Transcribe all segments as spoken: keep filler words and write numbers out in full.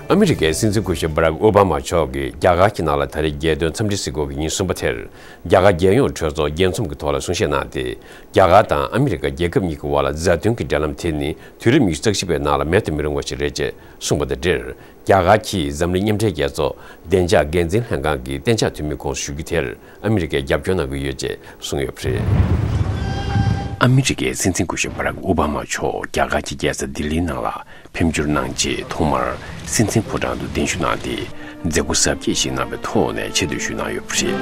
ཨ་མི་རི་ཀའི་སྲིད་འཛིན་སྐུ་ཞབས་བྷ་རག་ཨོ་བྷ་མ་མཆོག་གིས་རྒྱ་གར་གྱི་ནང་ལ་ད་རེས་རྒྱལ་དོན་འཚམས་འདྲི་གཟིགས་སྐོར་གྱི་ཉིན་གསུམ་པ་དེར། རྒྱ་གར་རྒྱལ་ཡོངས་གྲོས་ཚོགས་རྒྱས་འཛོམས་ཀྱི་ཐོག་ལ་གསུང་བཤད་གནང་སྟེ། རྒྱ་གར་དང་ཨ་མི་རི་ཀ་རྒྱལ་ཁབ་གཉིས་ཀྱི་དབར་ལ་མཛའ་མཐུན་གྱི་འབྲེལ་ལམ་དེ་ནི་དུས་རབས་ཉི་ཤུ་རྩ་བཞི་པའི་ནང་ལ་མེད་དུ་མི་རུང་བ་ཞིག་རེད་ཅེས་གསུངས་པ་དང་འབྲེལ། རྒྱ་གར་གྱིས་འཛམ་གླིང་མཉམ་འབྲེལ་རྒྱལ་ཚོགས་བདེ་འཇགས་འགན་འཛིན་ལྷན་ཁང་གི་གཏན་འཇགས་འཐུས་མིའི་ཁོངས་སུ་ཞུགས་རྒྱུ་དེར་ཨ་མི་རི་ཀས་རྒྱབ་སྐྱོར་གནང་གི་ཡོད་ཅེས་གསུངས་ཡོད་པ་རེད། ཨ་མི་རི་ཀའི་སྲིད་འཛིན་སྐུ་ཞབས་བྷ་རག་ཨོ་བྷ་མ་མཆོག་རྒྱ་གར་གྱི་རྒྱལ་ས་ལྡི་ལིའི་ནང་ལ་ཕེབས་འབྱོར་གནང་རྗེས་ཐོག་མར་སྲིད་འཛིན་ཕོ་བྲང་དུ་གདན་ཞུ་གནང་སྟེ། མཛད་སྒོ་གཟབ་རྒྱས་ཤིག་གནང་བའི་ཐོག་ནས་ཆེ་བསྟོད་ཞུས་གནང་ཡོད་པ་རེད།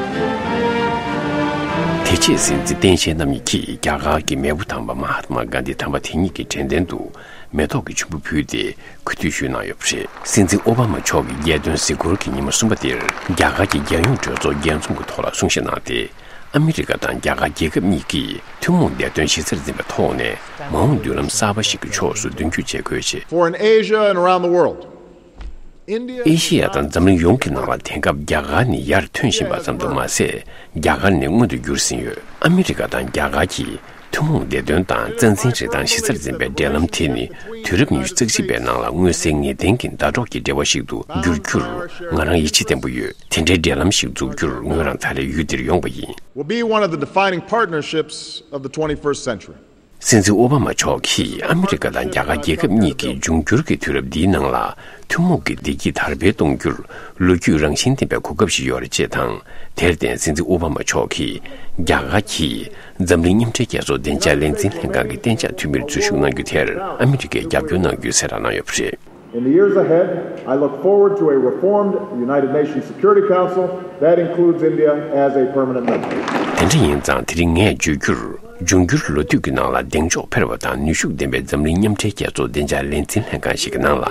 དེ་རྗེས་སྲིད་འཛིན་སྟངས་དཔྱལ་རྣམ་གཉིས་ཀྱིས་རྒྱ་གར་གྱི་མེས་པོ་དམ་པ་མ་ཧཱ་ཏ་མ་གྷན་དྷི་དམ་པ་དེ་ཉིད་ཀྱི་དྲན་རྟེན་དུ་མེ་ཏོག་གི་ཆུན་པོ་ཕུལ་ཏེ་གུས་འདུད་ཞུས་གནང་ཡོད་པ་རེད། སྲིད་འཛིན་ཨོ་བྷ་མ་མཆོག་གི་རྒྱལ་དོན་གཟིགས་སྐོར་གྱི་ཉི་མ་གསུམ་པ་དེར་རྒྱ་གར་གྱི་རྒྱལ་ཡོངས་གྲོས་ཚོགས་རྒྱས་འཛོམས་ཀྱི་ཐོག་ལ་གསུང་བཤད་གནང་སྟེ། ཨ་མི་རི་ཀ་དང་རྒྱ་གར་རྒྱལ་ཁབ་གཉིས་ཀྱིས་ཐུན་མོང་བདེ་དོན་གཞི་རྩར་འཛིན་པའི་ཐོག་ནས་མ་འོངས་མདུན་ལམ་གསར་པ་ཞིག་གི་ཕྱོགས་སུ་མདུན་སྐྱོད་བྱེད་དགོས་ཞེས། For in Asia and around the world, India ཨེ་ཤེ་ཡ་དང་འཛམ་གླིང་ཡོངས་ཀྱི་ནང་ལ་དེང་སྐབས་རྒྱ་གར་ནི་ཡར་ཐོན་བཞིན་པ་ཙམ་དུ་མ་ཟད། རྒྱ་གར་ནི་མངོན་དུ་འགྱུར་ཟིན་ཡོད། ཨ་མི་རི་ཀ་དང་རྒྱ་གར་གྱིས་ཐུན་མོང་བདེ་དོན་དང་རྩ་འཛིན་རིན་ཐང་གཞི་རྩར་འཛིན་པའི་འབྲེལ་ལམ་དེ་ནི་དུས་རབས་ཉི་ཤུ་རྩ་གཅིག་པའི་ནང་ལ་མངོན་གསལ་ངེས་གཏན་གྱི་ཟླ་གྲོགས་ཀྱི་འབྲེལ་བ་ཞིག་ཏུ་འགྱུར་རྒྱུར་ང་རང་ཡིད་ཆེས་བརྟན་པོ་ཡོད། དེ་འདྲའི་འབྲེལ་ལམ་ཞིག་འཛུགས་རྒྱུར་ངོས་རང་ད་རེས་ཡུལ་འདིར་ཡོང་བ་ཡིན། Will be one of the defining partnerships of the twenty-first century. སྲིད་འཛིན་ཨོ་བྷ་མ་མཆོག་གིས་ཨ་མི་རི་ཀ་དང་རྒྱ་གར་རྒྱལ་ཁབ་གཉིས་ཀྱིས་འབྱུང་འགྱུར་གྱི་དུས་རབས་འདིའི་ནང་ལ་ཐུན་མོང་གི་བདེ་སྐྱིད་དར་སྤེལ་གཏོང་རྒྱུར་ལོ་རྒྱུས་རང་བཞིན་ལྡན་པའི་གོ་སྐབས་ཤིག་ཡོད་རེད་ཅེས་དང་། དེར་བརྟེན་སྲིད་འཛིན་ཨོ་བྷ་མ་མཆོག་གིས་རྒྱ་གར་གྱིས་འཛམ་གླིང་མཉམ་འབྲེལ་རྒྱལ་ཚོགས་བདེ་འཇགས་ལས་འཛིན་ལྷན་ཁང་གི་གཏན་འཇགས་འཐུས་མིར་འཛུལ་ཞུགས་གནང་རྒྱུ་དེར་ཨ་མི་རི་ཀས་རྒྱབ་སྐྱོར་གནང་རྒྱུའི་གསལ་བསྒྲགས་གནང་ཡོད་པ་རེད། In the years ahead, I look forward to a reformed United Nations Security Council that includes India as a permanent member. དེ་འདྲ་ཡིན་ཙང་དེ་རིང་ངས་བརྗོད་རྒྱུར། འབྱུང་འགྱུར་ལོ་དུས་ཀྱི་ནང་ལ་གདེང་འཇོག་འཕེར་བ་དང་ནུས་ཤུགས་ལྡན་པའི་འཛམ་གླིང་མཉམ་འབྲེལ་རྒྱལ་ཚོགས་བདེ་འཇགས་ལས་འཛིན་ལྷན་ཁང་ཞིག་གི་ནང་ལ་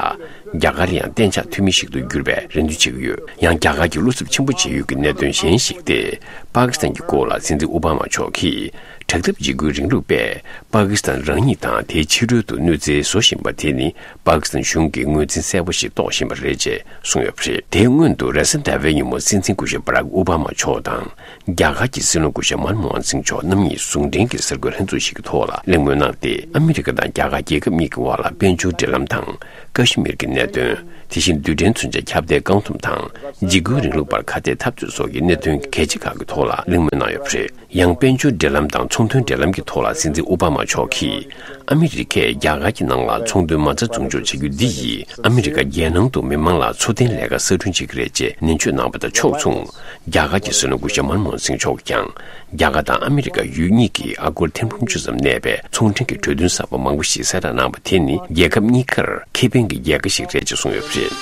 རྒྱ་གར་ཡང་གཏན་འཇགས་འཐུས་མི་ཞིག་ཏུ་གྱུར་པའི་རེ་འདུན་བྱེད་ཀྱི་ཡོད། ཡང་རྒྱ་གར་གྱི་བློ་འཚབ་ཆེན་པོ་བྱེད་ཡུལ་གྱི་གནད་དོན་གཞན་ཞིག་སྟེ། པ་ཀི་སི་ཐན་གྱི་སྐོར་ལ་སྲིད་འཛིན་ཨོ་བྷ་མ་མཆོག་གིས། དྲག་འཐབ་འཇིགས་སྐུལ་རིང་ལུགས་པས་པ་ཀི་སི་ཐན་རང་ཉིད་དང་དེའི་ཕྱི་རོལ་དུ་གནོད་འཚེ་བཟོ་བཞིན་པ་དེ་ནི་པ་ཀི་སི་ཐན་གཞུང་གིས་ངོས་འཛིན་གསལ་པོ་ཞིག་རྟོགས་བཞིན་པ་རེད་ཅེས་གསུངས་ཡོད་པ་རེད། དེའི་སྔོན་དུ་རེས་གཟའ་ཟླ་བའི་ཉིན་མོ་སྲིད་འཛིན་སྐུ་ཞབས་བྷ་རག་ཨོ་བྷ་མ་མཆོག་དང་རྒྱ་གར་གྱི་སྲིད་བློན་སྐུ་ཞབས་མན་མོ་ཧན་སིང་མཆོག་རྣམ་གཉིས་ཟུང་འབྲེལ་གྱི་གསར་འགོད་ལྷན་ཚོགས་ཤིག་གི་ཐོག་ལ་གླེང་མོལ་གནང་སྟེ། ཨ་མི་རི་ཀ་དང་རྒྱ་གར་རྒྱལ་ཁབ་གཉིས་ཀྱི་དབར་ལ་དཔལ་འབྱོར་འབྲེལ་ལམ་དང་། ཀ་ཤི་མིར་གྱི་གནད་དོན། དེ་བཞིན་རྡུལ་ཕྲན་མཚོན་ཆ་ཁྱབ་གདལ་བཀག་སྡོམ་དང་། འཇིགས་སྐུལ་རིང་ལུགས་པར་ཁ་གཏད་འཐབ་རྩོད་སོགས་ཀྱི་གནད་དོན་གལ་ཆེ་ཁག་གི་ཐོག་ལ་གླེང་མོལ་གནང་ཡོད་པ་རེད། ཡང་དཔལ་འབྱོར་འབྲེལ་ལམ་དང་ཚོང་དོན་འབྲེལ་ལམ་གྱི་ཐོག་ལ་སྲིད་འཛིན་ཨོ་བྷ་མ་མཆོག་གིས། ཨ་མི་རི་ཀས་རྒྱ་གར་གྱི་ནང་ལ་ཚོང་དོན་མ་རྩ་འཛུགས་འཇོག་བྱ་རྒྱུ་འདི་ཡིས་ཨ་མི་རི་ཀ་རྒྱལ་ནང་དུ་མི་མང་ལ་འཚོ་རྟེན་ལས་ཀ་གསར་སྐྲུན་བྱེད་ཀྱི་རེད་ཅེས་ནན་བརྗོད་གནང་བ་དང་ཕྱོགས་མཚུངས། རྒྱ་གར་གྱི་སྲིད་བློན་སྐུ་ཞབས་མན་མོ་ཧན་སིང་མཆོག་གིས་ཀྱང་། རྒྱ་གར་དང་ཨ་མི་རི་ཀ་ཡུལ་གཉིས་ཀྱིས་ཨ་སྒོར་ཐེར་འབུམ་བཅུ་ཙམ་གནས་པའི་ཚོང་འབྲེལ་གྱི་གྲོས་མཐུན་གསར་པ་མང་པོ་ཞིག་གསལ་བསྒྲགས་གནང་བ་དེ་ནི་རྒྱལ་ཁབ་གཉིས་ཀར་ཁེ་ཕན་གྱི་རྒྱལ་ཁ་ཞིག་རེད་ཅེས་གསུངས་ཡོད་པ་རེད།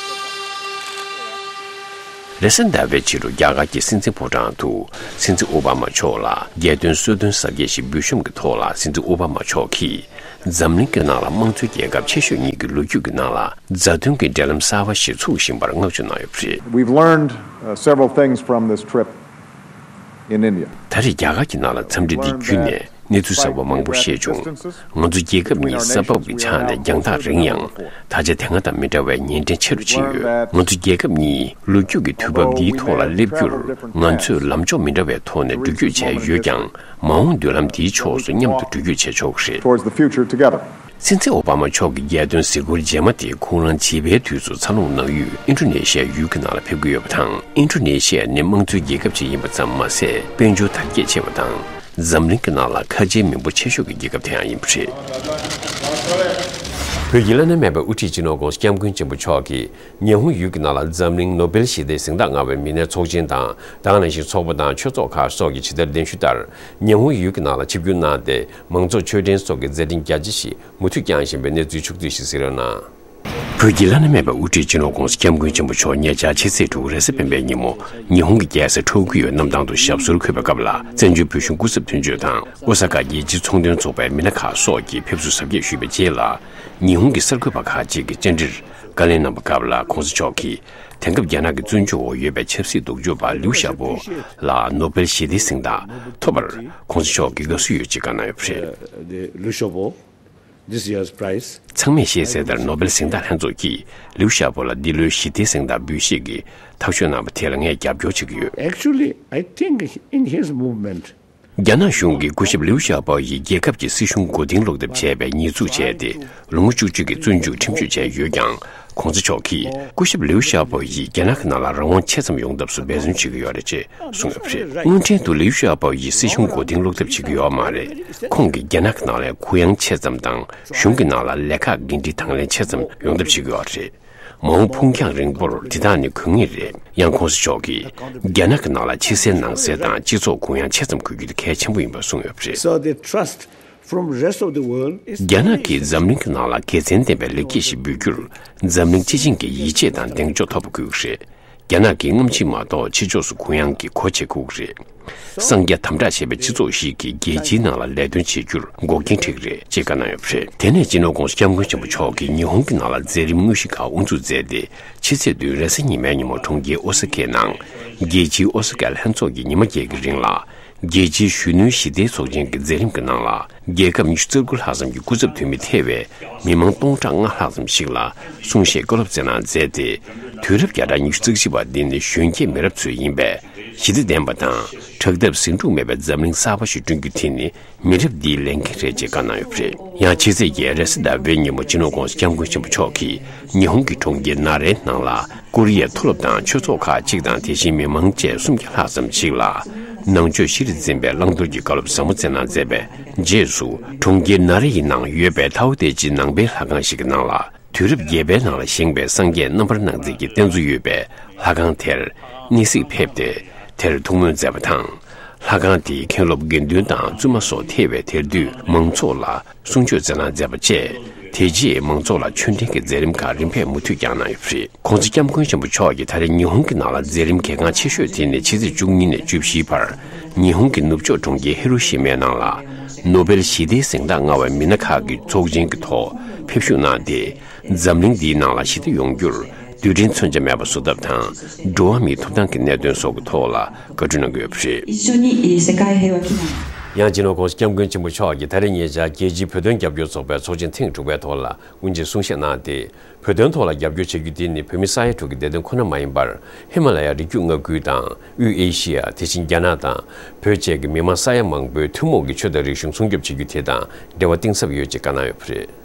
རེས་གཟའ་ཟླ་བའི་ཕྱི་དྲོ་རྒྱ་གར་གྱི་སྲིད་འཛིན་ཕོ་བྲང་དུ་སྲིད་འཛིན་ཨོ་བྷ་མ་མཆོག་ལ་རྒྱལ་དོན་གསོལ་སྟོན་གཟབ་རྒྱས་ཤིག་འབུལ་ཤོམ་གྱི་ཐོག་ལ། སྲིད་འཛིན་ཨོ་བྷ་མ་མཆོག་གིས་འཛམ་གླིང་གི་ནང་ལ་དམངས་གཙོའི་རྒྱལ་ཁབ་ཆེ་ཤོས་གཉིས་ཀྱི་ལོ་རྒྱུས་ཀྱི་ནང་ལ་མཛའ་མཐུན་གྱི་འབྲེལ་ལམ་གསར་བ་ཞིག་ཚུགས་བཞིན་པར་བསྔགས་བརྗོད་གནང་ཡོད་པ་རེད། We've learned, uh, several things from this trip in India. ད་རེས་རྒྱ་གར་གྱི་ནང་ལ་འཚམས་འདྲི་འདི་བརྒྱུད་ནས་གནས་ཚུལ་གསར་པ་མང་པོ་ཤེས་བྱུང་། ང་ཚོ་རྒྱལ་ཁབ་གཉིས་ས་བབ་ཀྱི་ཆ་ནས་རྒྱང་ཐག་རིང་ཡང་། ད་ཆ་དེ་སྔ་དང་མི་འདྲ་བའི་ཉེ་འབྲེལ་ཆེ་རུ་ཕྱིན་ཡོད། ང་ཚོ་རྒྱལ་ཁབ་གཉིས་ལོ་རྒྱུས་ཀྱི་དུས་བབ་འདིའི་ཐོག་ལ་སླེབས་རྒྱུར། ང་ཚོས་ལམ་ཕྱོགས་མི་འདྲ་བའི་ཐོག་ནས་འགྲུལ་སྐྱོད་བྱས་ཡོད་ཀྱང་། མ་འོངས་མདུན་ལམ་འདིའི་ཕྱོགས་སུ་མཉམ་དུ་འགྲུལ་སྐྱོད་བྱེད་ཆོག་གི་རེད། Towards the future together. སྲིད་འཛིན་ཨོ་བྷ་མ་མཆོག་གི་རྒྱལ་དོན་གཟིགས་སྐོར་རྗེས་མ་དེ་ཁོང་རང་བྱིས་པའི་དུས་སུ་འཚར་ལོངས་གནང་ཡུལ་ཨིན་ཌོ་ནེ་ཤི་ཡ་ཡུལ་གྱི་ནང་ལ་ཕེབས་ཀྱི་ཡོད་པ་དང་། ཨིན་ཌོ་ནེ་ཤི་ཡ་ནི་དམངས་གཙོའི་རྒྱལ་ཁབ་ཅིག་ཡིན་པ་ཙམ་མ་ཟད། དཔལ་འབྱོར་དར་རྒྱས་ཆེ་བ་དང་། འཛམ་གླིང་གི་ནང་ལ་ཁ་ཆེའི་མི་འབོར་ཆེ་ཤོས་ཀྱི་རྒྱལ་ཁབ་དེ་ཡང་ཡིན་པ་རེད། བོད་ཀྱི་བླ་ན་མེད་པའི་དབུ་ཁྲིད་སྤྱི་ནོར་༧གོང་ས་༧སྐྱབས་མགོན་ཆེན་པོ་མཆོག་གིས། ཉི་ཧོང་ཡུལ་གྱི་ནང་ལ་འཛམ་གླིང་ནོ་བེལ་ཞི་བདེའི་གཟེངས་རྟགས་མངའ་བའི་མི་སྣའི་ཚོགས་ཆེན་དང་། དེ་ནང་བཞིན་ཚོགས་པ་དང་ཆོས་ཚོགས་ཁག་སོགས་ཀྱིས་ཇི་ལྟར་གདན་ཞུ་ལྟར། ཉི་ཧོང་ཡུལ་གྱི་ནང་ལ་ཆིབས་བསྒྱུར་གནང་སྟེ། མང་གཙོ་ཆོས་ལྡན་སོགས་ཀྱི་མཛད་འཕྲིན་རྒྱ་ཆེ་ཞིག་མུ་མཐུད་བསྐྱངས་བཞིན་པའི་གནས་ཚུལ་ཕྱོགས་བསྡུས་ཤིག་གཟིགས་རོགས་གནང་། བོད་ཀྱི་བླ་ན་མེད་པའི་དབུ་ཁྲིད་སྤྱི་ནོར་༧གོང་ས་༧སྐྱབས་མགོན་ཆེན་པོ་མཆོག་ཉེ་ཆར་ཕྱི་ཚེས་དྲུག་རེས་གཟའ་སྤེན་པའི་ཉིན་མོ་ཉི་ཧོང་གི་རྒྱལ་ས་ཊོ་ཀི་ཡོའི་གནམ་ཐང་དུ་ཞབས་སོར་འཁོད་པའི་སྐབས་ལ། བཙན་བྱོལ་བོད་གཞུང་སྐུ་ཚབ་དོན་གཅོད་དང་ཨོ་ས་ཀ་རྒྱལ་སྤྱིའི་ཚོང་དོན་ཚོགས་པའི་མི་སྣ་ཁག་སོགས་ཀྱིས་ཕེབས་བསུ་གཟབ་རྒྱས་ཞུས་པའི་རྗེས་ལ། ཉི་ཧོང་གི་གསར་འགོད་པ་ཁག་ཅིག་གིས་བཅར་འདྲིར་བཀའ་ལན་གནང་བའི་སྐབས་ལ།༧གོང་ས་མཆོག་གིས་དེང་སྐབས་རྒྱ་ནག་གི་བཙོན་འཇུག་འོག་ཡོད་པའི་ཆབ་སྲིད་ལྡོག་ཕྱོགས་པ་ལིའུ་ཞའོ་པོ་ལ་ནོ་བེལ་ཞི་བདེའི་གཟེངས་རྟགས་ཐོབ་པར་༧གོང་ས་མཆོག་གིས་དགའ་བསུ་ཡོད་ཅེས་བཀའ་གནང་ཡོད་པ་རེད། ལིའུ་ཞའོ་པོ། This year's prize. ཚང་མས་ཤེས་གསལ་ལྟར། ནོ་བེལ་གཟེངས་རྟགས་ལྷན་ཚོགས་ཀྱིས་ལིའུ་ཞའོ་པོ་ལ་འདི་ལོའི་ཞི་བདེའི་གཟེངས་རྟགས་འབུལ་བཞེས་ཀྱི་ཐག་གཅོད་གནང་བ་དེ་ལ་ངས་རྒྱབ་སྐྱོར་བྱེད་ཀྱི་ཡོད། Actually, I think in his movement, རྒྱ་ནག་གཞུང་གིས་སྐུ་ཞབས་ལིའུ་ཞའོ་པོ་ཡི་རྒྱལ་ཁབ་ཀྱི་སྲིད་གཞུང་མགོ་རྟིང་སློག་ཐབས་བྱས་པའི་ཉེས་འཛུགས་བྱས་ཏེ། ལོ་ངོ་བཅུ་གཅིག་གི་བཙོན་འཇུག་ཁྲིམས་གཅོད་བྱས་ཡོད་ཀྱང་ ༧གོང་ས་མཆོག་གིས་སྐུ་ཞབས་ལིའུ་ཞའོ་པོ་ཡིས་རྒྱ་ནག་གི་ནང་ལ་རང་དབང་ཆེ་ཙམ་ཡོང་ཐབས་སུ་འབད་བརྩོན་བྱེད་ཀྱི་ཡོད་རེད་ཅེས་གསུངས་ཡོད་པ་རེད། དངོས་འབྲེལ་དུ་ལིའུ་ཞའོ་པོ་ཡིས་སྲིད་གཞུང་མགོ་རྟིང་སློག་ཐབས་བྱེད་ཀྱི་ཡོད་མ་རེད། ཁོང་གིས་རྒྱ་ནག་གི་ནང་ལ་གུ་ཡངས་ཆེ་ཙམ་དང་གཞུང་གི་ནང་ལ་ལས་ཁག་འགན་འཁྲི་དང་ལེན་ཆེ་ཙམ་ཡོང་ཐབས་བྱེད་ཀྱི་ཡོད་རེད། མ་འོངས་ཕུགས་རྒྱང་རིང་པོར་དེ་དག་ནི་དགོས་ངེས་རེད། ཡང་༧གོང་ས་མཆོག་གིས་རྒྱ་ནག་གི་ནང་ལ་ཕྱི་གསལ་ནང་གསལ་དང་སྤྱི་ཚོགས་གུ་ཡངས་ཆེ་ཙམ་དགོས་རྒྱུ་དེ་གལ་ཆེན་པོ་ཡིན་པ་གསུངས་ཡོད་པ་རེད། So the trust from rest of the world is རྒྱ་ནག་གིས་འཛམ་གླིང་གི་ནང་ལ་དགེ་མཚན་ལྡན་པའི་ལེགས་སྐྱེས་ཤིག་འབུལ་རྒྱུར་འཛམ་གླིང་སྤྱི་བྱིངས་ཀྱི་ཡིད་ཆེས་དང་གདེང་འཇོག་ཐོབ་པ་དགོས་ཀྱི་རེད། རྒྱ་ནག་གིས་སྔ་ཕྱི་མ་གཏོགས་ཕྱི་ཕྱོགས་སུ་གུ་ཡངས་ཀྱི་གོ་བྱེད་དགོས་ཀྱི་རེད། གསང་རྒྱ་དམ་དྲག་བྱས་པའི་སྤྱི་ཚོགས་ཤིག་གིས་རྒྱལ་སྤྱིའི་ནང་ལ་ལས་དོན་བྱེད་རྒྱུར་འགོག་རྐྱེན་འཕྲད་ཀྱི་རེད་ཅེས་བཀའ་གནང་ཡོད་པ་རེད། དེ་ནས་སྤྱི་ནོར་༧གོང་ས་༧སྐྱབས་མགོན་ཆེན་པོ་མཆོག་གིས་ཉི་ཧོང་གི་ནང་ལ་མཛད་རིམ་དངོས་གཞི་ཁག་དབུ་འཛུགས་མཛད་དེ། ཕྱི་ཚེས་བདུན་རེས་གཟའ་ཉི་མའི་ཉིན་མོ་གྲོང་ཁྱེར་ཨོ་ས་ཀའི་ནང་རྒྱལ་སྤྱིའི་ཨོ་ས་ཀའི་ལྷན་ཚོགས་ཀྱི་ཉི་མ་བརྒྱད་ཀྱི་རིང་ལ། རྒྱལ་སྤྱིའི་གཞོན་ནུའི་ཞི་བདེའི་ཚོགས་ཆེན་གྱི་མཛད་རིམ་གྱི་ནང་ལ། རྒྱལ་ཁབ་ཉི་ཤུ་རྩ་དགུ་ལྷག་ཙམ་གྱི་སྐུ་ཚབ་འཐུས་མི་ཐེ་བའི་མི་མང་སྟོང་ཕྲག་ལྔ་ལྷག་ཙམ་ཞིག་ལ་གསུང་བཤད་བཀའ་སློབ་སྩལ་གནང་མཛད་དེ། དུས་རབས་བརྒྱ་ཕྲག་ཉི་ཤུ་རྩ་གཅིག་པ་འདི་ནི་གཞོན་སྐྱེས་མི་རབས་ཚོའི་ཡིན་པས། ཞི་བདེ་ལྡན་པ་དང་། བྲག་འདབས་ཟིང་འཁྲུག་མེད་པའི་འཛམ་གླིང་གསར་པ་ཞིག་བསྐྲུན་རྒྱུ་དེ་ནི་མི་རབས་འདིའི་ལས་འགན་རེད་ཅེས་བཀའ་གནང་ཡོད་པ་རེད། ཡང་ཕྱི་ཚེས་བརྒྱད་རེས་གཟའ་ཟླ་བའི་ཉིན་མོ་སྤྱི་ནོར་༧གོང་ས་༧སྐྱབས་མགོན་ཆེན་པོ་མཆོག་གིས་ཉི་ཧོང་གི་གྲོང་ཁྱེར་ནཱ་རའི་ནང་ལ། ཀོ་རི་ཡའི་མཐོ་སློབ་དང་ཆོས་ཚོགས་ཁག་གཅིག་དང་། དེ་བཞིན་མི་མང་བཅས་སུམ་བརྒྱ་ལྷག་ཙམ་ཞིག་ལ། ནང་ཆོས་ཤེས་རིག་འཛིན་པའི་བླང་དོར་གྱི་བཀའ་སློབ་ཟབ་མོ་སྩལ་གནང་མཛད་པའི་རྗེས་སུ། གྲོང་ཁྱེར་ནཱ་རེ་ཡི་ནང་ཡོད་པའི་ཐའོ་ཏེ་ཅི་ནང་པའི་ལྷ་ཁང་ཞིག་གི་ནང་ལ། དུས་རབས་བརྒྱད་པའི་ནང་ལ་བཞེངས་པའི་སངས་རྒྱས་རྣམ་པར་སྣང་མཛད་ཀྱི་རྟེན་གཙོ་ཡོད་པའི་ལྷ་ཁང་དེར་གནས་གཟིགས་ཕེབས་ཏེ། དེར་ཐུགས་སྨོན་མཛད་པ་དང་། ལྷ་ཁང་དེའི་མཁན་སློབ་དགེ་འདུན་དང་བཙུན་མ་སོགས་ཐེ་བའི་དེར་འདུས་མང་ཚོགས་ལ། གསུང་ཆོས་སྩལ་གནང་མཛད་པ་བཅས། དེ་རྗེས་མང་ཚོགས་ལ་ཆོས་འབྲེལ་གྱི་མཛད་རིམ་ཁག་རིམ་པས་མུ་མཐུད་བསྐྱངས་གནང་ཡོད་པ་རེད། ༸གོང་ས་༸སྐྱབས་མགོན་ཆེན་པོ་མཆོག་གིས་ད་རེས་ཉི་ཧོང་གི་ནང་ལ་མཛད་རིམ་གལ་འགངས་ཆེ་ཤོས་དེ་ནི་ཕྱི་ཚེས་བཅུ་གཉིས་ནས་བཅུ་བཞིའི་བར་ཉི་ཧོང་གི་ནུབ་ཕྱོགས་གྲོང་ཁྱེར་ཧི་རོ་ཤི་མའི་ནང་ལ་ནོ་བེལ་ཞི་བདེའི་གཟེངས་རྟགས་མངའ་བའི་མི་སྣ་ཁག་གི་ཚོགས་ཆེན་གྱི་ཐོག་ཕེབས་ཞུགས་གནང་སྟེ། འཛམ་གླིང་འདིའི་ནང་ལ་ཞི་བདེ་ཡོང་རྒྱུར་རྡུལ་ཕྲན་མཚོན་ཆ་མེད་པ་བཟོ་ཐབས་དང་། འགྲོ་བ་མིའི་ཐོབ་ཐང་གི་གནད་དོན་སོགས་ཀྱི་ཐོག་ལ་བཀའ་འཁྲོལ་གནང་གི་ཡོད་པ་རེད། 一緒に、えー世界平和祈願 ཡང་སྤྱི་ནོར་༸གོང་ས་༸སྐྱབས་མགོན་ཆེན་པོ་མཆོག་གིས་ད་རེས་ཉེ་ཆར་རྒྱལ་སྤྱིའི་བོད་དོན་རྒྱབ་སྐྱོར་ཚོགས་པའི་ཚོགས་ཆེན་ཐེངས་དྲུག་པའི་ཐོག་ལ་དབུ་འབྱེད་གསུང་བཤད་གནང་སྟེ། བོད་དོན་ཐོག་ལ་རྒྱབ་སྐྱོར་བྱ་རྒྱུ་དེ་ནི་བོད་མི་ས་ཡ་དྲུག་གི་བདེ་དོན་ཁོ་ན་མ་ཡིན་པར། ཧི་མ་ལ་ཡ་རི་རྒྱུད་མངའ་ཁུལ་དང་དབུས་ཨེ་ཤི་ཡ། དེ་བཞིན་རྒྱ་ནག་དང་བོད་བཅས་ཀྱི་མི་མང་ས་ཡ་མང་པོའི་ཐུན་མོང་གི་ཆོས་དང་རིག་གཞུང་སྲུང་སྐྱོབ་བྱེད་རྒྱུ་དེ་དང་འབྲེལ་བ་གཏིང་ཟབ་ཡོད་ཅེས་བཀའ་གནང་ཡོད་པ་རེད།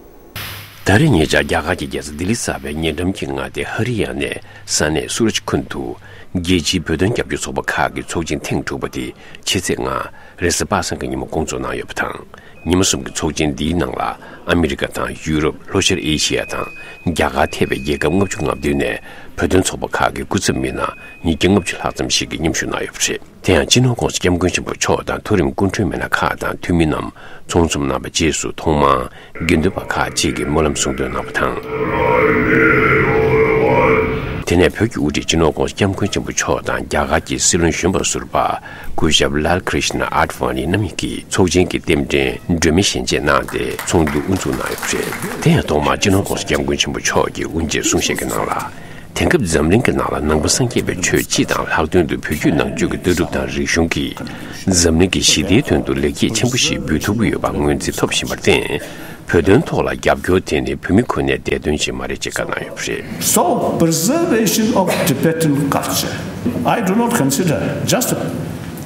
ད་རེས་ཉེ་ཆར་རྒྱ་གར་གྱི་རྒྱལ་ས་ལྡི་ལི་གསར་པའི་ཉེ་འགྲམ་གྱི་མངའ་སྡེ་ཧ་རི་ཡ་ནའི་ས་གནས་སུ་ར་ཇ་ཁུན་དུ། རྒྱལ་སྤྱིའི་བོད་དོན་རྒྱབ་སྐྱོར་ཚོགས་པ་ཁག་གི་ཚོགས་ཆེན་ཐེངས་དྲུག་པ་དེ་ཕྱི་ཚེས་ལྔ་རེས་གཟའ་པ་སངས་ཀྱི་ཉིན་མོ་སྐོང་ཚོགས་གནང་ཡོད་པ་དང་། ཉི་མ་གསུམ་གྱི་ཚོགས་ཆེན་འདིའི་ནང་ལ་ཨ་མི་རི་ཀ་དང་ཡུ་རོབ། ལྷོ་ཤར་ཨེ་ཤི་ཡ་དང་རྒྱ་གར་ཐེ་བའི་རྒྱལ་ཁབ་ལྔ་བཅུ་ང་བདུན་ནས་བོད་དོན་ཚོགས་པ་ཁག་གི་སྐུ་ཚབ་མི་སྣ་ཉིས་བརྒྱ་ལྔ་བཅུ་ལྷག་ཙམ་ཞིག་གིས་མཉམ་ཞུགས་གནང་ཡོད་པ་རེད། དེ་ཡང་སྤྱི་ནོར་༸གོང་ས་༸སྐྱབས་མགོན་ཆེན་པོ་མཆོག་དང་མཐོ་རིམ་སྐུ་མགྲོན་མི་སྣ་ཁག་དང་འཐུས་མི་རྣམས་ཚོགས་འཛོམས་གནང་བའི་རྗེས་སུ་ཐོག་མར་དགེ་འདུན་པ་ཁག་ཅིག་གིས་སྨོན་ལམ་གསུང་འདོན་གནང་བ་དང་། དེ་ནས་བོད་ཀྱི་དབུ་ཁྲིད་སྤྱི་ནོར་༸གོང་ས་༸སྐྱབས་མགོན་ཆེན་པོ་མཆོག་དང་རྒྱ་གར་གྱི་སྲིད་བློན་གཞོན་པ་ཟུར་པ་སྐུ་ཞབས་ལཱལ་ཀྲིཤ་ན་ཨཱད་ཝཱ་ནི་རྣམ་གཉིས་ཀྱིས་ཚོགས་ཆེན་གྱི་རྟེན་འབྲེལ་སྒྲོན་མེ་ཞལ་འབྱེད་གནང་སྟེ་ཚོགས་འདུ་དབུ་འཛུགས་གནང་ཡོད་པ་རེད། དེ་ཡང་ཐོག་མར་སྤྱི་ནོར་༸གོང་ས་༸སྐྱབས་མགོན་ཆེན་པོ་མཆོག་གིས་དབུ་འབྱེད་གསུང་བཤད་ཀྱི་ནང་ལ། དེང་སྐབས་འཛམ་གླིང་གི་ནང་ལ་ནང་པ་སངས་རྒྱས་པའི་ཆོས་སྤྱི་དང་ལྷག་དོན་དུ་བོད་བརྒྱུད་ནང་ཆོས་ཀྱི་ལྟ་གྲུབ་དང་རིག་གཞུང་གིས་འཛམ་གླིང་གི་ཞི་བདེའི་དོན་དུ་ལེགས་སྐྱེས་ཆེན་པོ་ཞིག་འབུལ་ཐུབ་ཀྱི་ཡོད་པ་ངོས་འཛིན་ཐོབ་བཞིན་པར་བརྟེན། བོད་དོན་ཐོག་ལ་རྒྱབ་སྐྱོར་དེ་ནི་བོད་མི་ཁོ་ནའི་བདེ་དོན་ཅིག་མ་རེད་ཅེས་བཀའ་གནང་ཡོད་པ་རེད། So, preservation of Tibetan culture, I do not consider just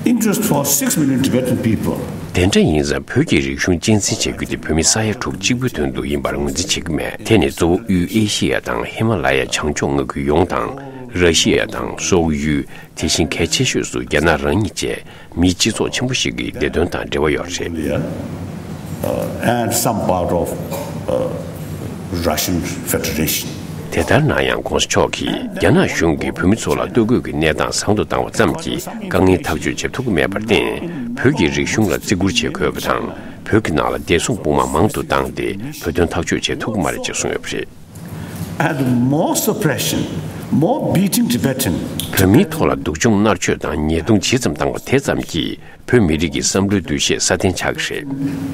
interest for six million Tibetan people. དེ་འདྲ་ཡིན་ཙང་བོད་ཀྱི་རིག་གཞུང་གཅེས་འཛིན་བྱ་རྒྱུ་དེ་བོད་མི་ས་ཡ་དྲུག་གཅིག་པུའི་དོན་དུ་ཡིན་པར་ངོས་འཛིན་བྱེད་ཀྱི་མེད། དེ་ནི་གཙོ་བོ་དབུས་ཨེ་ཤི་ཡ་དང་ཧི་མ་ལ་ཡའི་བྱང་ཕྱོགས་མངའ་ཁུལ་ཡོངས་དང་། ར་ཤི་ཡ་དང་སོག་ཡུལ། དེ་བཞིན་གལ་ཆེ་ཤོས་སུ་རྒྱ་ནག་རང་ཉིད་བཅས་མིའི་སྤྱི་ཚོགས་ཆེན་པོ་ཞིག་གི་བདེ་དོན་དང་འབྲེལ་བ་ཡོད་རེད། India, uh, and some part of, uh, Russian Federation. དེ་ལྟར་ན་ཡང་༸གོང་ས་མཆོག་གིས་རྒྱ་ནག་གཞུང་གིས་བོད་མི་ཚོ་ལ་ལྟོ་གོས་ཀྱི་གནས་སྟངས་བཟང་དུ་བཏང་བ་ཙམ་གྱིས་དཀའ་ངལ་ཐག་གཅོད་བྱེད་ཐུབ་ཀྱི་མེད་པར་བརྟེན། བོད་ཀྱི་རིག་གཞུང་ལ་བརྩི་བཀུར་བྱེད་དགོས་པ་དང་། བོད་ཀྱི་ནང་ལ་བདེ་སྲུང་དཔུང་དམག་མང་དུ་བཏང་སྟེ་བོད་དོན་ཐག་གཅོད་བྱེད་ཐུབ་ཀྱི་མ་རེད་ཅེས་གསུངས་ཡོད་པ་རེད། And more suppression, more beating Tibetan. བོད་མིའི་ཐོག་ལ་སྡུག་སྦྱོང་མནར་གཅོད་དང་ཉེས་རྡུང་ཇི་ཙམ་བཏང་བ་དེ་ཙམ་གྱིས་བོད་མི་རིགས་ཀྱི་བསམ་བློའི་འདུ་ཤེས་སྲ་བརྟན་ཆགས་ཀྱི་རེད།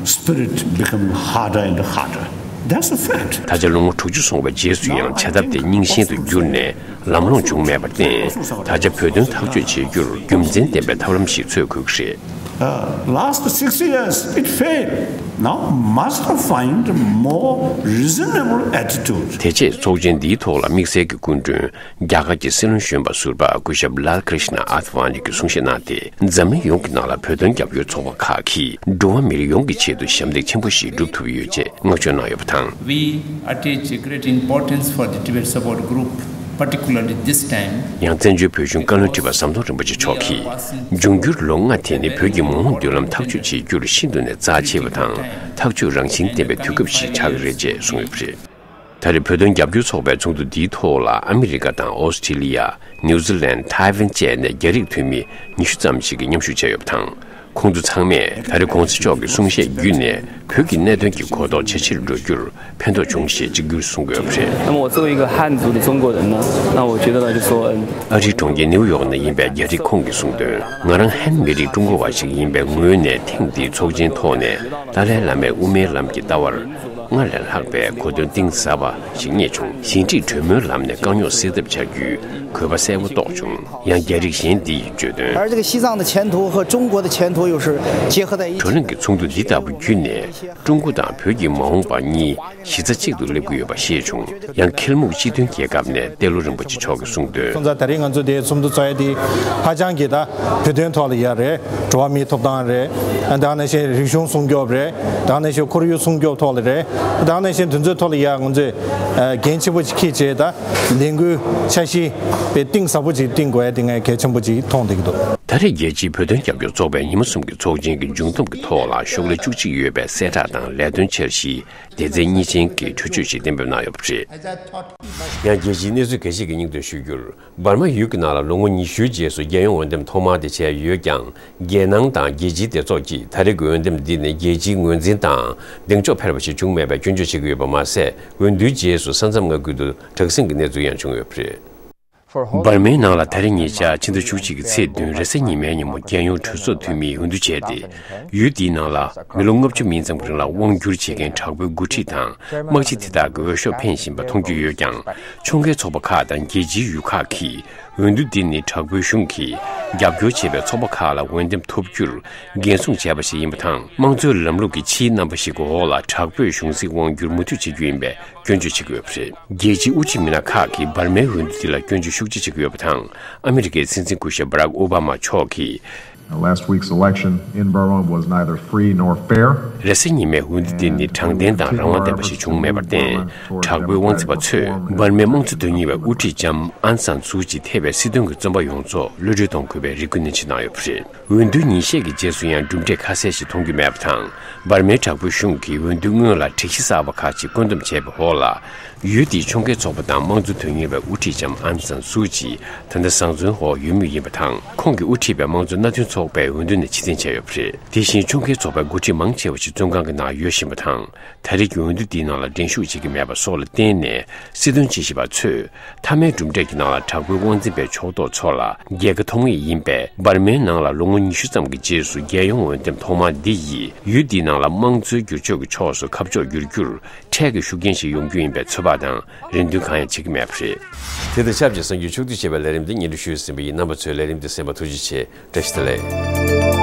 Spirit becoming harder and harder. That's a fact. ད་ཆ་ལོ་ངོ་དྲུག་ཅུ་སོང་བའི་རྗེས་སུ་ཡང་བྱ་ཐབས་དེ་རྙིང་ཞེན་དུ་གྱུར་ནས་ལམ་ལྷོང་བྱུང་མེད་པར་བརྟེན། ད་ཆ་བོད་དོན་ཐག་གཅོད་བྱེད་རྒྱུར་རྒྱུ་མཚན་ལྡན་པའི་ཐབས་ལམ་ཞིག་འཚོལ་དགོས་ཀྱི་རེད། Uh, last six years, it failed. Now must find more reasonable attitude. དེ་རྗེས་ཚོགས་ཆེན་འདིའི་ཐོག་ལ་དམིགས་བསལ་གྱི་སྐུ་མགྲོན་རྒྱ་གར་གྱི་སྲིད་བློན་གཞོན་པ་ཟུར་པ་སྐུ་ཞབས་ལཱལ་ཀྲིཤ་ན་ཨཱད་ཝཱ་ནི་གིས་གསུང་བཤད་གནང་སྟེ། འཛམ་གླིང་ཡོངས་ཀྱི་ནང་ལ་བོད་དོན་རྒྱབ་སྐྱོར་ཚོགས་པ་ཁག་གིས་འགྲོ་བ་མི་རིགས་ཡོངས་ཀྱི་ཆེད་དུ་ཞབས་འདེགས་ཆེན་པོ་ཞིག་བསྒྲུབ་ཐུབ་ཡོད་ཅེས་བསྔགས་བརྗོད་གནང་ཡོད་པ་དང་། We attach great importance for the Tibet Support Group, particularly this time. ཡང་བཙན་བྱོལ་བོད་གཞུང་བཀའ་བློན་ཁྲི་པ་ཟམ་གདོང་རིན་པོ་ཆེ་མཆོག་གིས། འབྱུང་འགྱུར་ལོ་ལྔ་དེ་ནི་བོད་ཀྱི་མ་འོངས་མདུན་ལམ་ཐག་གཅོད་བྱེད་རྒྱུར་ཤིན་ཏུ་ནས་རྩ་ཆེ་བ་དང་། ཐག་གཅོད་རང་བཞིན་ལྡན་པའི་དུས་སྐབས་ཤིག་ཆགས་ཀྱི་རེད་ཅེས་གསུངས་ཡོད་པ་རེད། ད་རེས་བོད་དོན་རྒྱབ་སྐྱོར་ཚོགས་པའི་ཚོགས་འདུ་འདིའི་ཐོག་ལ་ཨ་མི་རི་ཀ་དང་ཨོ་སི་ཀྲི་ལི་ཡ། ནིའུ་ཛི་ལན། ཐའེ་ཝན་བཅས་ནས་རྒྱ་རིགས་འཐུས་མི་ཉི་ཤུ་ཙམ་ཞིག་གིས་མཉམ་ཞུགས་བྱས་ཡོད་པ་དང་། ཁོང་ཚོ་ཚང་མས་ད་རེས་གོང་ས་མཆོག་གི་གསུང་བཤད་བརྒྱུད་ནས་བོད་ཀྱི་གནད་དོན་གྱི་གོ་རྟོགས་ཇེ་ཆེར་འགྲོ་རྒྱུར་ཕན་ཐོགས་བྱུང་ཞེས་གཅིག་གྱུར་གསུང་གི་ཡོད་པ་རེད། 那么我作为一个汉族的中国人呢，那我觉得呢，就说，嗯， ཨ་རིའི་གྲོང་ཁྱེར་ནིའུ་ཡོག་ནས་ཡིན་པའི་རྒྱ་རིགས་ཁོང་གིས་གསུངས་དོན། ང་རང་ཧན་མི་རིགས་ཀྲུང་གོ་བ་ཞིག་ཡིན་པའི་ངོས་ནས་ཐེངས་འདིའི་ཚོགས་ཆེན་ཐོག་ནས་ཏཱ་ལའི་བླ་མའི་དབུ་མའི་ལམ་གྱི་ལྟ་བར་སྔར་ལས་ལྷག་པའི་གོ་དོན་གཏིང་ཟབ་པ་ཞིག་རྙེད་བྱུང་། ཞི་འགྲིག་གྲོས་མོལ་ལམ་ནས་དཀའ་རྙོག་སེལ་ཐབས་བྱ་རྒྱུའི་གོ་བ་གསལ་པོ་རྟོགས་བྱུང་། ཡང་རྒྱ་རིགས་གཞན་འདི་ཡིས་བརྗོད་དོན། 而这个西藏的前途和中国的前途又是结合在一起。 བགྲོ་གླེང་གི་ཚོགས་འདུ་འདི་ལྟ་བུ་བརྒྱུད་ནས་ཀྲུང་གོ་དང་བོད་ཀྱི་མ་འོངས་པ་གཉིས་གཞི་རྩ་གཅིག་ཏུ་སླེབས་ཀྱི་ཡོད་པ་ཤེས་བྱུང་། ཡང་། ཁེལ་མུག་སྤྱི་མཐུན་རྒྱལ་ཁབ་ནས་ཏེ་ལོ་རིན་པོ་ཆེ་མཆོག་གིས་གསུངས་དོན། སོང་ཙང་ད་རེས་ང་ཚོ་དེ་ཚོགས་འདུ་ཚོགས་ཡ་དེ་ཧ་ཅང་གི་ད་བོད་དོན་ཐོག་ལ་ཡ་རེད། འགྲོ་བ་མིའི་ཐོབ་ཐང་རེད། ད་ནང་བཞིན་རིག་གཞུང་སྲུང་སྐྱོབ་རེད། ད་ནང་བཞིན་ཁོར་ཡུག་སྲུང་སྐྱོབ་ཐོག་ལ་རེད། ད་ནང་བཞིན་དེ་ཚོའི་ཐོག་ལ་ཡ་ང་ཚོས་འགན་ཆེན་པོ་ཅིག་འཁྱེར་བྱས་ད་ལས་འགུལ་འཆར་གཞི་དཔེ་གཏིང་ཟབ་པོ་ཅིག་བཏིང་དགོས་ཡ་དེ་ངས་གལ་ཆེན་པོ་ཅིག་མཐོང་བསྡད་ཀྱི་འདུག་ད་རེས་རྒྱལ་སྤྱིའི་བོད་དོན་རྒྱབ་སྐྱོར་ཚོགས་པའི་ཉི་མ་གསུམ་གྱི་ཚོགས་ཆེན་གྱི་མཇུག་བསྡོམས་ཀྱི་ཐོག་ལ་ཤོག་ལྷེ་བཅུ་གཅིག་ཡོད་པའི་གསལ་བསྒྲགས་དང་ལས་དོན་འཆར་གཞི་སྡེ་ཚན་གཉིས་ཅན་གྱི་གྲོས་ཆོད་ཞིག་གཏན་འབེབས་གནང་ཡོད་པ་རེད། ཡང་རྒྱལ་སྤྱིའི་གནས་ཚུལ་འགའ་ཞིག་གི་སྙིང་དོན་ཞུ་རྒྱུར། འབར་མ་ཡུལ་གྱི་ནང་ལ་ལོ་ངོ་ཉི་ཤུའི་རྗེས་སུ་རྒྱལ་ཡོངས་འོས་འདེམས་ཐོག་མ་དེ་བྱས་ཡོད་ཀྱང་། རྒྱལ་ནང་དང་རྒྱལ་སྤྱིའི་སྡེ་ཚོགས་ཀྱིས་ད་རེས་ཀྱི་འོས་འདེམས་འདི་ནི་རྒྱལ་སྤྱིའི་ངོས་འཛིན་དང་གདེང་འཇོག་འཕེར་བ་ཞིག་བྱུང་མེད་པའི་སྐྱོན་བརྗོད་བྱེད་ཀྱི་ཡོད་པ་མ་ཟད། འོས་བསྡུའི་རྗེས་སུ་ས་མཚམས་མངའ་ཁུལ་དུ་དྲག་ཟིང་གི་གནས་ཚུལ་ཡང་བྱུང་ཡོད་པ་རེད། འབར་མའི་ནང་ལ་ད་རེས་ཉེ་ཆར་ཕྱི་ཟླ་བཅུ་གཅིག་གི་ཚེས་བདུན་རེས་གཟའ་ཉི་མའི་ཉིན་མོ་རྒྱལ་ཡོངས་གྲོས་ཚོགས་འཐུས་མིས་འོས་བསྡུ་བྱས་ཏེ། ཡུལ་འདིའི་ནང་ལ་མི་ལོ་ལྔ་བཅུ་མིན་ཙམ་གྱི་རིང་ལ་དབང་བསྒྱུར་བྱེད་མཁན་དྲག་པོའི་འགོ་ཁྲིད་དང་དམག་སྤྱི་དེ་དག་གི་འོས་ཤོག་འཕེན་བཞིན་པ་མཐོང་རྒྱུ་ཡོད་ཀྱང་། ཕྱོགས་འགལ་ཚོགས་པ་ཁག་དང་རྒྱལ་སྤྱིའི་ཡུལ་ཁག་གིས་འོས་བསྡུ་འདི་ནི་དྲག་པོའི་གཞུང་གིས་རྒྱབ་སྐྱོར་བྱེད་པའི་ཚོགས་པ་ཁག་ལ་འོས་འདེམས་ཐོབ་རྒྱུར་འགན་སྲུང་བྱས་པ་ཞིག་ཡིན་པ་དང་། དམངས་གཙོའི་ལམ་ལུགས་ཀྱི་ཕྱིའི་རྣམ་པ་ཞིག་གི་འོག་ལ་དྲག་པོས་གཞུང་སྲིད་དབང་བསྒྱུར་མུ་མཐུད་བྱེད་རྒྱུ་ཡིན་པའི་སྐྱོན་བརྗོད་བྱེད་ཀྱི་ཡོད་པ་རེད། རྒྱལ་སྤྱིའི་དབུ་ཁྲིད་མི་སྣ་ཁག་གིས་འབར་མའི་འོས་བསྡུ་འདི་ལ་སྐྱོན་བརྗོད་ཤུགས་ཆེ་བྱེད་ཀྱི་ཡོད་པ་དང་། ཨ་མི་རི་ཀའི་སྲིད་འཛིན་སྐུ་ཞབས་Barack Obama་མཆོག་གིས། Last week's election in Burma was neither free nor fair. རེས་གཟའ་ཉི་མའི་འོས་བསྡུ་འདི་ནི་དྲང་བདེན་དང་རང་དབང་ལྡན་པ་ཞིག་བྱུང་མེད་པར་བརྟེན། དྲག་པོའི་དབང་འཛིན་པ་ཚོས་འབར་མའི་དམངས་གཙོ་དོན་གཉེར་བའི་དབུ་ཁྲིད་ལྕམ་ཨན་སན་སུའུ་ཅི་ཐེ་བའི་སྲིད་དོན་གྱི་བཙོན་པ་ཡོངས་རྫོགས་གློད་གྲོལ་གཏོང་དགོས་པའི་རེ་སྐུལ་ནན་ཆེ་གནང་ཡོད་པ་རེད། འོས་བསྡུ་ཉིན་ཤས་ཀྱི་རྗེས་སུ་ཡང་གྲུབ་འབྲས་ཁ་གསལ་ཞིག་མཐོང་རྒྱུ་མེད་པ་དང་། འབར་མའི་དྲག་པོའི་གཞུང་གིས་འོས་བསྡུ་སྔོན་ལ་སྒྲིག་གཞི་གསར་པ་ཁག་ཅིག་བཀོད་འདོམས་བྱས་པའི་འོག་ལ། ཡུལ་དེའི་ཕྱོགས་འགལ་ཚོགས་པ་དང་དམངས་གཙོ་དོན་གཉེར་བའི་དབུ་ཁྲིད་ལྕམ་ཨན་སན་སུའུ་ཅི་ད་ལྟ་བཟང་བཙོན་འོག་ཡོད་མུས་ཡིན་པ་དང་། ཁོང་གིས་དབུ་ཁྲིད་པའི་དམངས་གཙོ་མནའ་མཐུན་ཚོགས་པའི་འོས་བསྡུ་ནས་ཕྱིར་འཐེན་བྱས་ཡོད་པ་རེད། དེ་བཞིན་ཕྱོགས་འགལ་ཚོགས་པའི་འགོ་ཁྲིད་མང་ཆེ་བ་ཞིག་བཙོན་ཁང་གི་ནང་ཡོད་བཞིན་པ་དང་། ད་རེས་ཀྱི་འོས་བསྡུ་འདིའི་ནང་ལ་འགྲན་ཞུགས་བྱེད་ཀྱི་མེད་པ་སོགས་ལ་བརྟེན་ནས། སྲིད་དོན་དཔྱད་ཞིབ་པ་ཚོས། མཐའ་མའི་གྲུབ་འབྲས་ཀྱི་ནང་ལ་དྲག་པོའི་དབང་འཛིན་པའི་ཕྱོགས་གཏོགས་ཚོ་ལ་རྒྱལ་ཁ་ཐོབ་ངེས་ཡིན་པས། འབར་མའི་ནང་ལ་ལོ་ངོ་ཉི་ཤུ་ཙམ་གྱི་རྗེས་སུ་རྒྱལ་ཡོངས་འོས་འདེམས་ཐོག་མ་འདི་ཡིས་ཡུལ་འདིའི་ནང་ལ་དམངས་གཙོའི་བསྒྱུར་བཅོས་ཀྱི་ཕྱོགས་སུ་ཁ་ཕྱོགས་བསྒྱུར་རྒྱུར་འཕྲལ་གྱི་ཤུགས་རྐྱེན་ཞིག་ཡོང་རྒྱུ་ཡིན་པའི་ཚོད་དཔག་དང་རེ་འདུན་གང་ཡང་བྱེད་ཀྱི་མེད་པ་རེད། དེ་དང་ཆབས་ཅིག་གསར་འགྱུར་ཕྱོགས་བསྡུས་བྱས་པའི་ལས་རིམ་འདི་སྙན་སྒྲོན་ཞུས་ཟིན་པ་ཡིན། རྣམ་པ་ཚོས་ལས་རིམ་འདི་གསན་པར་ཐུགས་རྗེ་ཆེ། བཀྲ་ཤིས་བདེ་ལེགས།